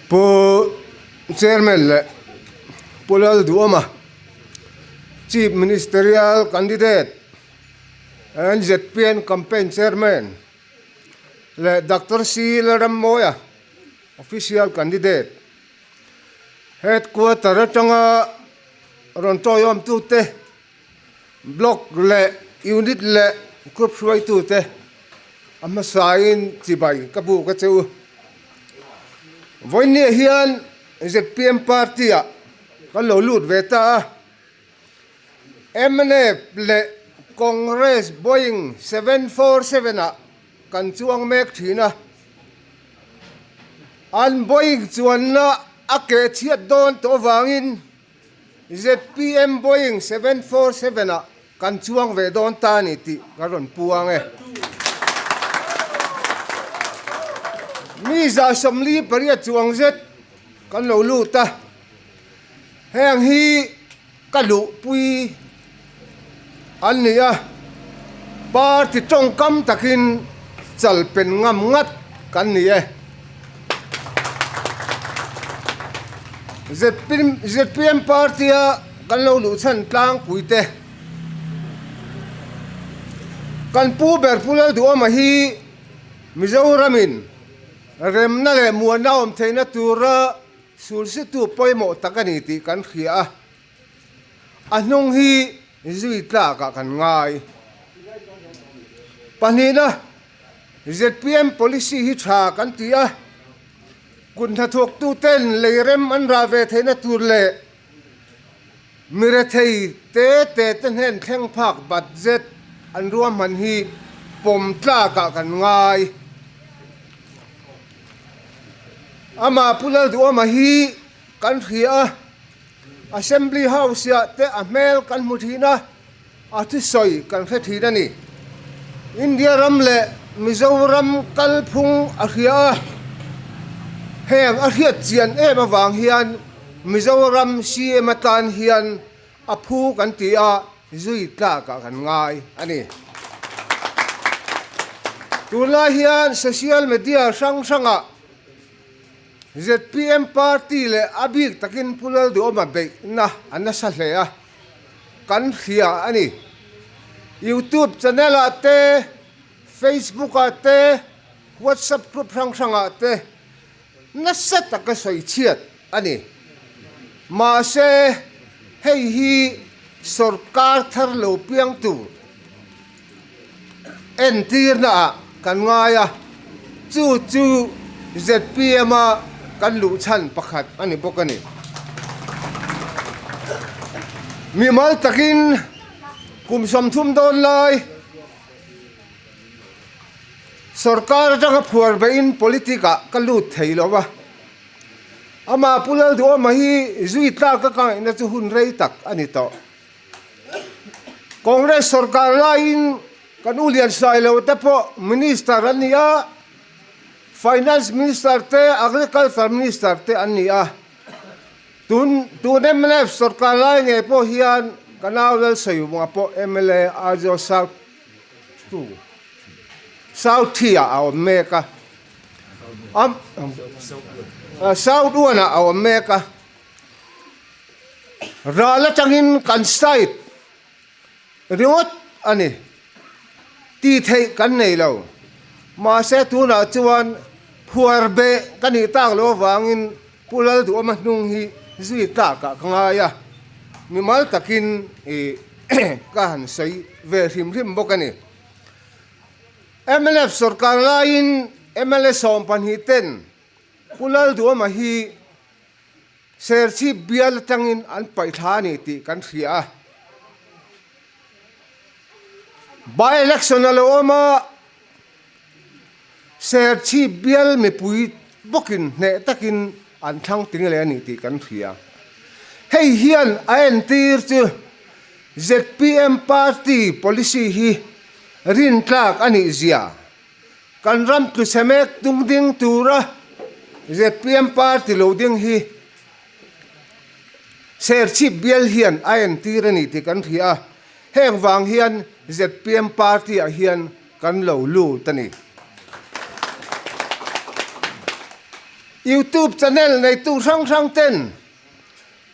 Pu Chairman leh Pu Lalduhawma Chief Ministerial Candidate and zpm Campaign Chairman leh Doctor C Lalrammawia Official Candidate Headquarter atanga rawn tawiawmtute Block leh Unit leh Group hruaitute a hmasain chibai ka buk a che u. Vawiinniah hian zpm party ah kan lo lut ve ta a, mnf leh Congress Boeing 747 ah kan chuang mek thin a, an Boeing chuanna a keh chhiat dawn tawh avangin Zpm Boeing 747 ah kan chuang ve dawn ta a ni tih ka rawn puang e. Mi 48 chuang zet kan lo lut a, heng hi ka luhpui an ni a, party tawngkam takin chal pen ngam ngat kan ni e. Zpm party a kan lo luh chhan tlangpui te kan pu ber Pu Lalduhawma hi Mizoramin remna leh muanna awm theihna tura sulsitu pawimawh tak a ni tih kan hria a. A hnung hi zui tlakah kan ngai. Pahnihna, zpm policy hi tha kan ti a, kut hnathawktuten lei rem an rah ve theihna tur leh mi rethei te te te hnen thleng phak budget an ruahman hi pawm tlakah kan ngai. Amah Pu Lalduhawma hi kan hria a. Assembly House ah te a hmel kan hmu thin a, a thusawi kan hre thin a ni. India ram leh Mizoram kalphung a hria a, heng a hriat chian em avang hian Mizoram CM atan hian a phu kan ti a, zui tlakah kan ngai a ni. Tunlai hian social media hrang hrangah Zpm party leh a bik takin Pu Lalduhawma beihna a nasa hle a, kan hria a ni. Youtube channel ah te, Facebook ah te, WhatsApp group hrang hrang ah te nasa taka sawi chhiat a ni. Mahse, hei hi sorkar thar lo piang tur Entirna ah kan ngai a, chu chu zpm a kan luh chhan pakhat a ni bawk a ni. Mimal takin kum 30 dawn lai sorkar atanga phuar beihin politic ah ka lut thei lo va, amah Pu Lalduhawma hi zui tlak ka ngaihna chu hun rei tak a ni tawh. Congress sorkar laiin kan u lian sai lo te pawh minister an ni a, finance minister te agriculture minister te an ni a, tun tun mnf sorkar lai ngei pawh hian ka nau Lalsawiwunga pawh mla Aizawl South two South three ah a awm mek a, South one ah a awm mek a. Ral atangin kan side ringawt a ni. Tih theih kan nei lo. Mahse tunah chuan phuar beh ka nih tak loh avangin Pu Lalduhawma hnung hi zui tlakah ka ngai a, mimal takin ih ka han sawi ve hrim hrim bawk a ni. Mnf sorkar laiin mla 12 ten Pu Lalduhawma hi Serchhip bial atangin an paih thla a ni tih kan hria a. By election a lo awm a, Serchhip bial mipui bawkin hneh takin an thlang ting leh a ni tih kan hria. Hei hian a entir chu zpm party policy hi rintlak a nih zia Kan ram tluchhe mek tung ding tura zpm party lo ding hi Serchhip bial hian a entir a ni tih kan hria a, heng vang hian zpm party ah hian kan lo lut a ni. Youtube channel neitu hrang hrang ten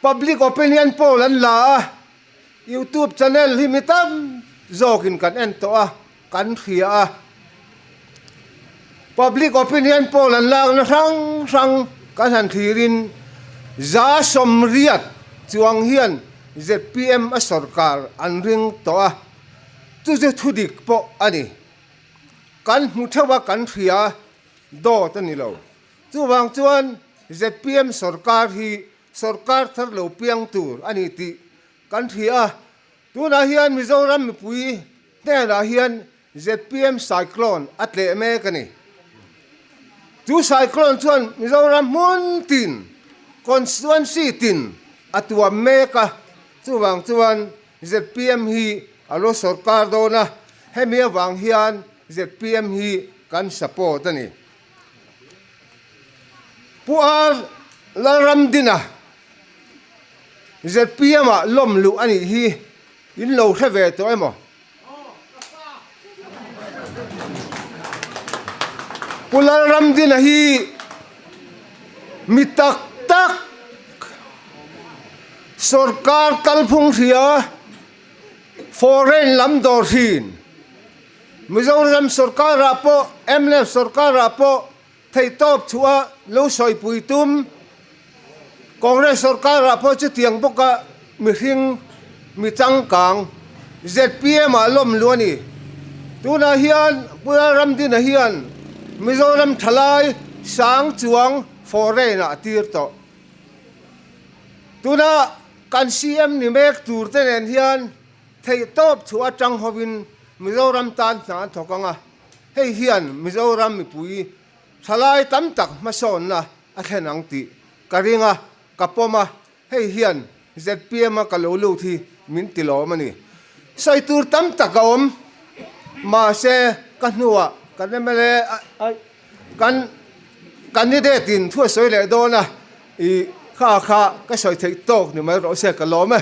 public opinion poll an la a, Youtube channel hi mi tam zawkin kan en tawh a, kan hria a. Public opinion poll an lakna hrang hrang kan han thlirin 80% chuang hian zpm a sorkar an ring tawh a, chu chu thudik pawh a ni. Kan hmu theuh a kan hria dawt a ni lo. Chuvang chuan zpm sorkar hi sorkar thar lo piang tur a ni tih kan hria a. Tunah hian Mizoram mipui hnenah hian zpm cyclone a tleh mek a ni. Chu cyclone chuan Mizoram hmun tin, constituency tin a tuam mek a. Chuvang chuan zpm hi a lo sorkar dawn a, hemi avang hian zpm hi kan support a ni. Pu R Lalramdina zpm ah lawm luh a nih hi in lo hre ve tawh emaw? Pu Lalramdina hi mi tak tak sorkar kalphung hria foreign lam dawr thin Mizoram sorkarah pawh mnf sorkarah pawh theihtawp chhuah lo sawipui tum Congress sorkarah pawh chutiang bawka mihring mi changkang zpm ah lawm lu a ni. Tunah hian Pu Lalramdina hian Mizoram thalai sang chuang foreign ah a tir tawh. Tuna kan CM ni mek tur te nen hian theihtawp chhuah atang hovin Mizoram tan hna an thawk ang a, hei hian Mizoram mipui thalai tam tak hmasawnna a thlen ang tih ka ring a, ka pawm a, hei hian zpm a ka lo lut hi min ti lawm a ni. Sawi tur tam tak a awm, mahse ka hnuah kan mla kan candidate in thu a sawi leh dawn a, ih kha kha ka sawi theih tawk ni mai rawh se ka lawm e.